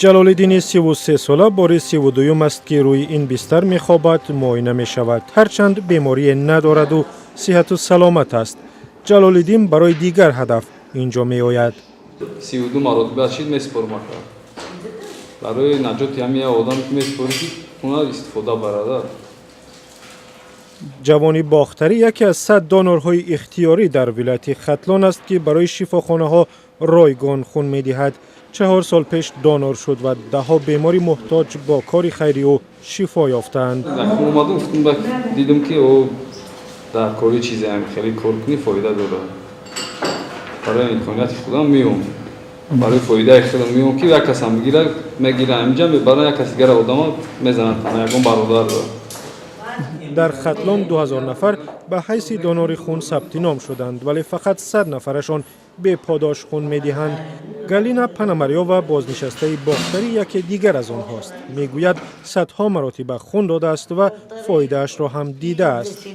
Ҷалолиддини 33сола бори 32-юм аст, ки рӯи ин бистар мехобад, муоина мешавад. Ҳарчанд беморие надораду сиҳату саломат аст, Ҷалолиддин барои дигар ҳадаф ин ҷо меояд. 32 маротиба чиз месупорам, ака. Барои наҷоти ҳамин як одам ки месупорӣ, ки хуна истифода барада. Ҷавони бохтарӣ яке аз 100 донорҳои ихтиёрӣ дар вилояти Хатлон аст, ки барои шифохонаҳо ройгон хун медиҳад. 4 сол пеш донор шуд ва даҳҳо бемори муҳтоҷ бо кори хайри ӯ шифо ёфтаанд. Омадум, гуфтум, дидум, ки о дар кори чизе хеле кор кунӣ, фоида дорад. Барои имконияти худам меом, барои фоидаи худам меом, ки як касам бигира, мегира, ҳаминҷа мебарам, як каси дигара одама мезанад, тана ягон бародар. Дар Хатлон 2000 нафар ба ҳайси донори хун сабти ном шуданд, вале фақат 100 нафарашон беподош хун медиҳанд. Галина Панамарёва, бознишастаи бохтарӣ, яке дигар аз онҳост. Мегӯяд, садҳо маротиба хун додааст ва фоидаашро ҳам дидааст.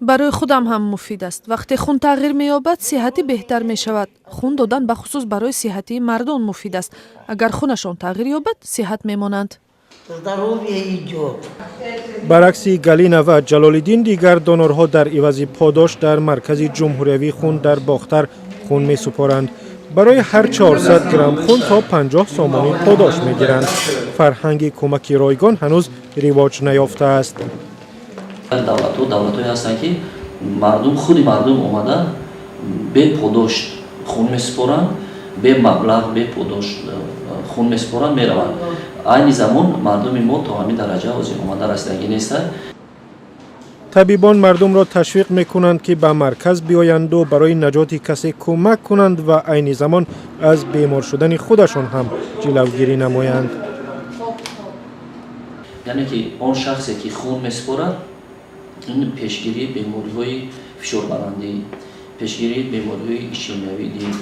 Барои худам ҳам муфид аст. Вақте хун тағйир меёбад, сиҳатӣ беҳтар мешавад. Хун додан бахусус барои сиҳатии мардон муфид аст. Агар хунашон тағйир ёбад, сиҳат мемонанд. Здоровье идет. Баръакси Галина ва Ҷалолиддин, дигар донорҳо дар ивази подош дар маркази ҷумҳуриявии хун дар Бохтар хун месупоранд. Барои ҳар 400 грамм хун то 50 сомонӣ подош мегиранд. Фарҳанги кӯмаки ройгон ҳанӯз ривоҷ наёфтааст. Давлатҳо, давлатҳое ҳастанд, ки мардум, худи мардум омада беподош хун месупоранд, бемаблағ, беподош хун месупоранд, мераванд. Айни замон мардуми мо то ҳамин дараҷа ҳозир омада расидагӣ нестанд. Табибон мардумро ташвиқ мекунанд, ки ба марказ биёянду барои наҷоти касе кӯмак кунанд ва айни замон аз бемор шудани худашон ҳам ҷилавгирӣ намоянд. Яъне ки он шахсе, ки хун месупорад, ин пешгирии бемориҳои фишорбаландӣ, пешгирии бемориҳои ишемиявии дил,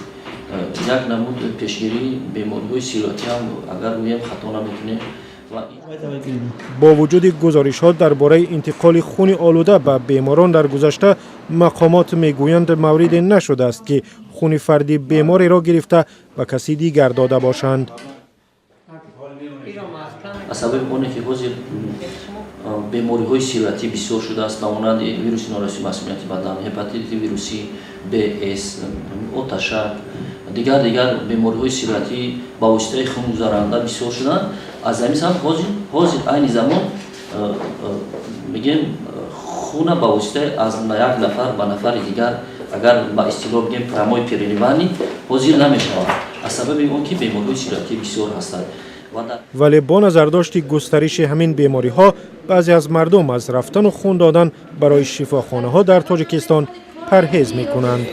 як намуд пешгирии бемориҳои сироятӣ ҳам агар гӯем, хато намекунем. Бо вуҷуди гузоришҳо дар бораи интиқоли хуни олуда ба беморон дар гузашта, мақомот мегӯянд, мавриде нашудааст, ки хуни фарди бемореро гирифта ба каси дигар дода бошанд. Аз сабаби оне ки ҳозир бемориҳои сироятӣ бисёр шудааст, ба монанди вируси норасии масунияти бадан, ҳепатити вирусӣ Б, С, оташак, дигар дигар бемориҳои сироятӣ ба воситаи хунгузаранда бисёр шуданд. Аз ҳамин сабаб ҳозир айни замон, мегӯем, хуна ба воситаи аз як нафар ба нафари дигар, агар ба истилоҳ бигӯем, прямой переливание ҳозир намешавад, аз сабаби он ки бемориҳои сироятӣ бисёр ҳастанд. Вале бо назардошти густариши ҳамин бемориҳо, баъзе аз мардум аз рафтану хун додан барои шифохонаҳо дар Тоҷикистон парҳез мекунанд.